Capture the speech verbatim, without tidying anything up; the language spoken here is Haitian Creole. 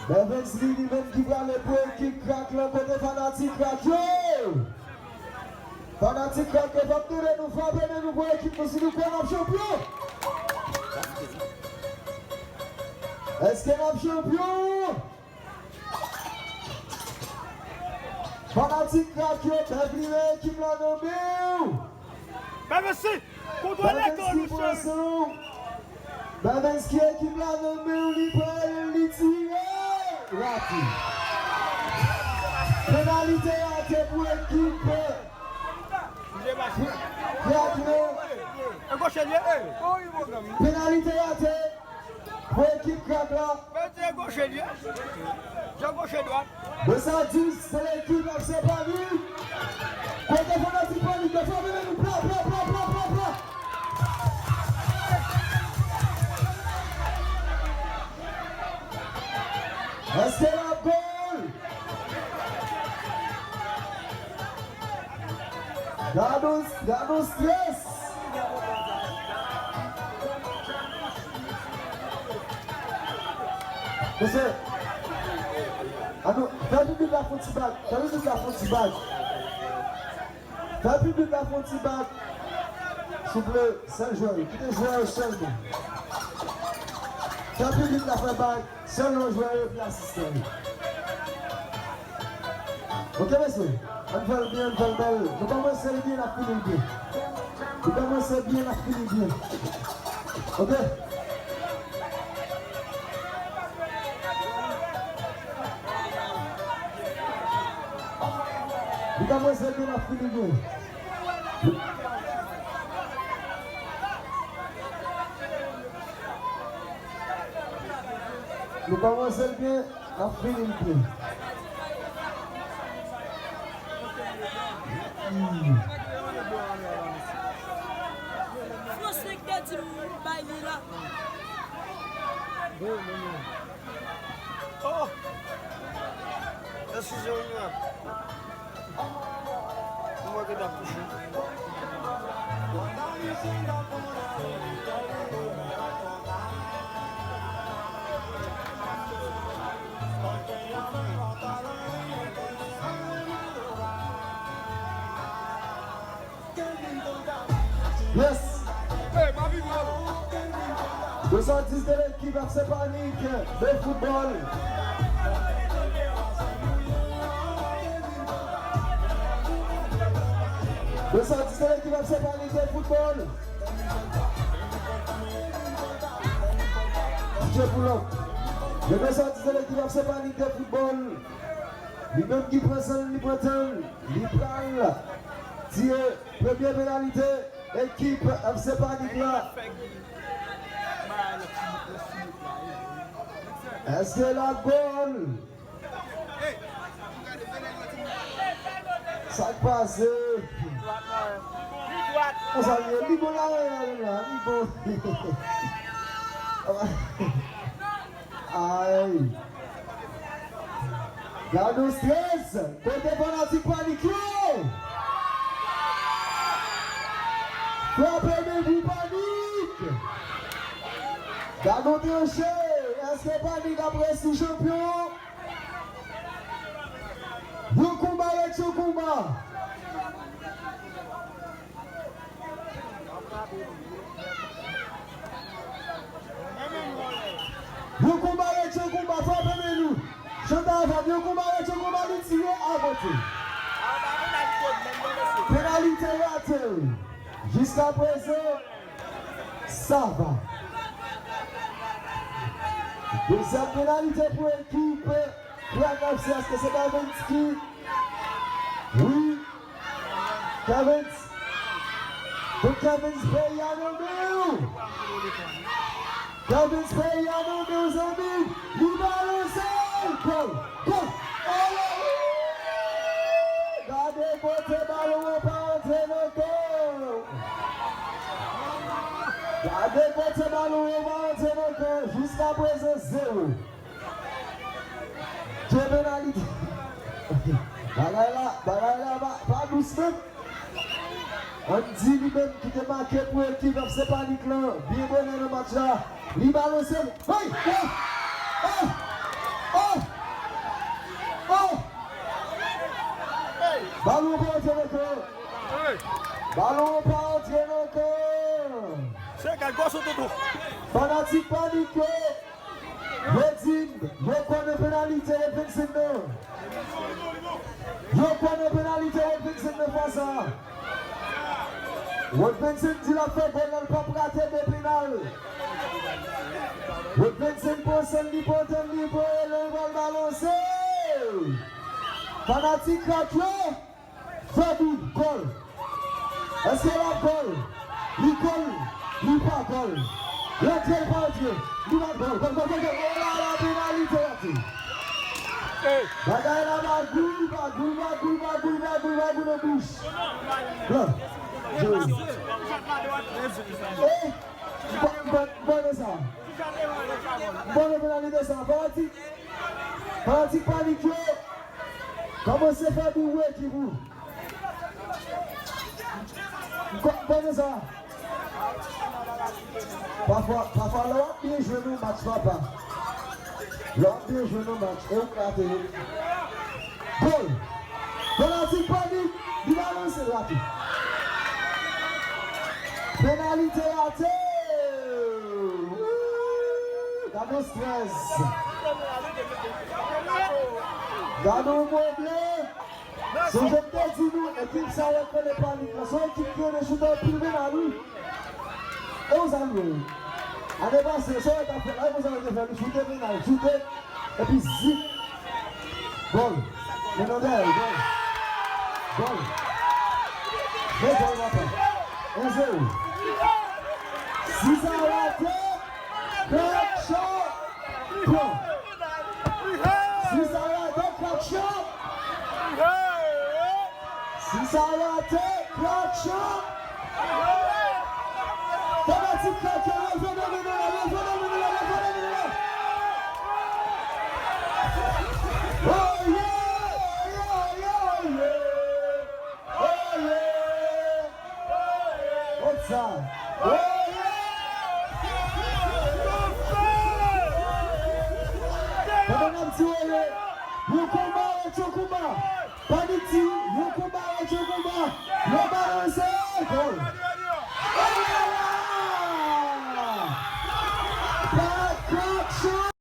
Bevens li, li menm ki prale pou ekip Krak lan, kote fanatik Krak yo? Fanatik Krak yo, fòk tande nou, frape men nou pou ekip nou si nou kwè n ap chanpyon. Èske n ap chanpyon? Fanatik Krak yo, Bev li men ekip la nan men w. Bevens, kontwole kò nou, cheri. Bevens ki ekip la nan men w, li pran l, li tire. Rate. Penalite rate pou ekip Krak yo. Penalite rate pou ekip Krak la. Mete goche li. Je goche dwat. Mwen sa di, se lekip F C Panik. Kote fanatik Panik yo, frape men nou, pla, pla, pla. Èske l ap gòl? Gade yon, gade yon strès. Mesye, ann nou, fè piblik la fè yon ti bag, fè piblik la fè yon ti bag. Fè piblik la fè yon ti bag. Souple, sèl jwè yo, kite jwè yo sèlman. Fè piblik la fè bag, sèl yon jwè yo epi asistan yo. Ok, mesye, ann fè l byen, ann fè l bèl. Nou kòmanse l byen, n ap fini l byen. Nou kòmanse byen, n ap fini l byen. Ok? Nou kòmanse l byen, n ap fini l byen. Nou kòmanse l byen. N ap fini l byen. Hmm. Frans nèg te di m bay li la. Oh! Eskize w, Nwa. Mwen ki t ap touche. Yes. Dousant dis de lekip F C Panik de foutbòl. Dousant dis de lekip F C Panik de foutbòl. D J Pull Up. Dousant dis de lekip F C Panik de foutbòl. Li menm ki pran san l, li pran tan l, li pral tire premye penalite ekip F C Panik la. Èske l ap gòl? Sa k pase? Konsa li ye, li bon la, la, la, li bon. Ay. Gade yon strès. Kote fanatik Panik yo? Frape men pou Panik. Gade yon tranche. Èske Panik ap resi chanpyon? Yon konba ret yon konba. Yon konba ret yon konba, frape men nou. Chante avè m, yon konba ret yon konba, li tire akote. Penalite rate. Jiskaprezan, sa va. Dezyèm penalite pou ekip Krak F C, èske se Bevens ki? Wi. Kevens. Pou Kevens, peyi a nan men w. Kevens, peyi a nan men w, zanmi. Li balanse. Gòl. Gòl. Gade kote balon an pa antre nan kan. Gade kote balon an pa antre nan kan. Jiskaprezan, zewo. Juvenality. Bagay la, bagay la pa, pa dous menm. Andy li menm ki te make pou ekip F C Panik lan. Byen bonè nan match la. Li balanse l. Hey! Oh! Oh! Oh! Balon an pa antre nan kan. Se gad gòs ou toutou. Fanatik Panik yo, yo di m yo kwè nan penalite Rodvinson nan. Yo kwè nan penalite Rodvinson nan fwa sa a. Rodvinson di l ap fè gòl la, l p ap rate de penal. Rodvinson pran san l, li pran tan l, li pran elan, l pral balanse. Fanatik Krak yo, fè bi, gòl. Èske l ap gòl? Li gòl, li pa gòl. Rantre, l pa rantre. Li pa gòl, gòl, gòl, gòl, gòl. Oh la la, penalite rate. Bagay la magouy, magouy, magouy, magouy, magouy, magouy nan bouch. Blan. Jezi. Eh, m pa, m pa, m pa nan sa. M pa nan penalite sa. Fanatik, fanatik Panik yo, kòmanse fè bi pou ekip ou. M pa nan sa. Pafwa, pafwa, lè w ap byen jwe nan match, papa. Lè w ap byen jwe nan match, e ou k rate yo. Gòl! Fanatik Panik, li balanse, rate. Penalite rate! Wouy! Gade yon strès! Gade yon pwoblèm! Sonje m te di nou, ekip sa yo k rele Panik lan, se yon ekip ki rele choute anpil penal, wi. E konsa nou ye. Ane pase, sa yo t ap fè la, e konsa yo te fè, nou choute penal, choute, epi zip. Gòl. Men nan dèyè, gòl. Gòl. Men gòl, papa. En zewo. Si sa rate, Krak Shop pran. Si sa rate, Krak Shop. Si sa rate, Krak Shop. Fanatik Krak yo, leve nan men nou la, leve nan men nou la, leve nan men nou la. Oye, oye, oye, oye. Oye! Oye! Oye! Pandan n ap di oye, yon konba rete yon konba. Panik di, yon konba rete yon konba. Yo balanse, gòl!